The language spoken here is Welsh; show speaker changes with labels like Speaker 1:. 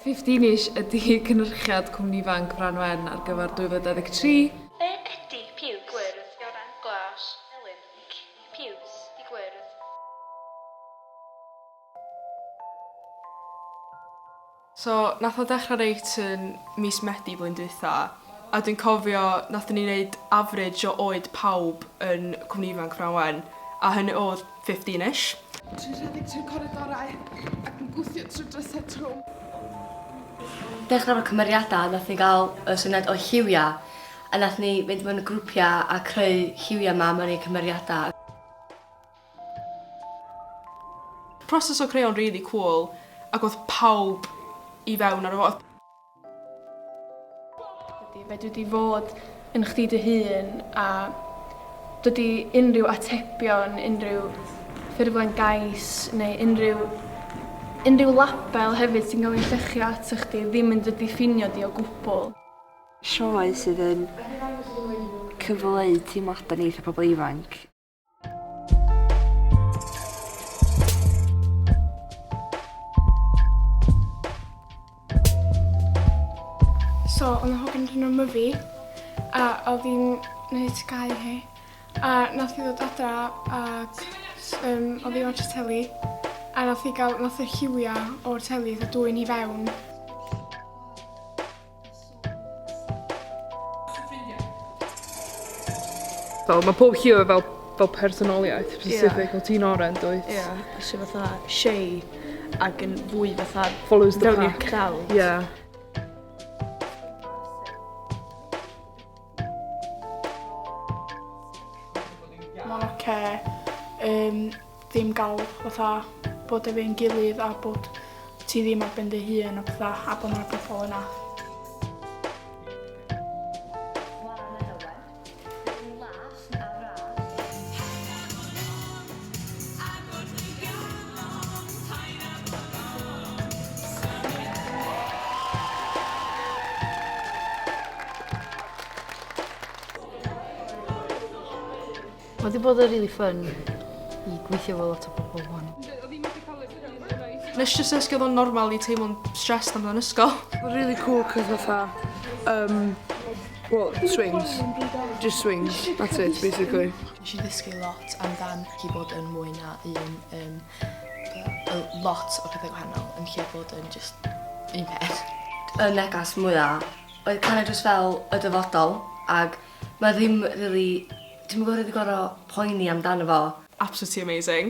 Speaker 1: Fifteenish ydy cynhyrchiad Cwmni Ifanc Fran Wen ar gyfer 2023.
Speaker 2: Be ydy piws? Gwyrdd, oren, glas, melyn. Piws 'di gwyrdd.
Speaker 3: So nath o dechra reit yn mis Medi blwyddyn dwytha a dwi'n cofio nathon ni neud average o oed pawb yn Cwmni Ifanc Fran Wen a hynny odd Fifteen-ish.
Speaker 4: Trwy rhedeg trwy'r coridorau ac yn gwthio trwy drysau trwm.
Speaker 5: Dechrau efo cymeriadau, nath ni gael y syniad o lliwiau a nath ni fynd mewn grwpiau a creu lliwiau 'ma mewn i cymeriadau.
Speaker 3: Proses o creu o'n rili cŵl ac o'dd pawb i fewn arno fo.
Speaker 6: Ydy, fedri di fod yn chdi dy hun a dydy unrhyw atebion, unrhyw ffurflen gais neu unrhyw unrhyw label hefyd sy'n cael ei lluchio ato chdi ddim yn dy ddiffinio di o gwbl.
Speaker 7: Sioe sydd yn cyfleu teimladau ni fatha pobl ifanc.
Speaker 6: So, oedd 'na hogan o'r enw Myfi, a oedd hi'n neud TGAU hi, a nath hi ddod adra ac yym oedd hi'n watsio teli, a nath hi gael, nath y lliwia o'r teli fatha dwyn hi fewn.
Speaker 1: Fel mae pob lliw efo fel fel personoliaeth specific. Fel ti'n oren dwyt?
Speaker 8: Ie, sydd fatha shy ac yn fwy fatha
Speaker 1: Follows the
Speaker 8: fewn i'r
Speaker 1: pack.
Speaker 8: crowd.
Speaker 1: Ie.
Speaker 6: Mae'n oce yym ddim gael fatha bod efo ein gilydd a bod ti ddim ar ben dy hun a petha a bod 'na pobl yna.
Speaker 9: Mae 'di bod yn rili ffyn i gweithio efo lot o bobl 'wan.
Speaker 3: Nes i jyst dysgu oedd o'n normal i teimlo'n stressed amdan ysgol.
Speaker 4: Mae'n really cool cos fatha um, well, swings. Just swings. That's it, basically.
Speaker 8: Nes i ddysgu lot amdan gallu bod yn mwy na un um, lot o pethau gwahanol yn lle bod yn just un peth.
Speaker 5: Y negas mwya oedd kind of just fel y dyfodol ag mae ddim rili ti'm yn gor'o' rili gor'o' poeni amdano fo.
Speaker 3: Absolutely amazing.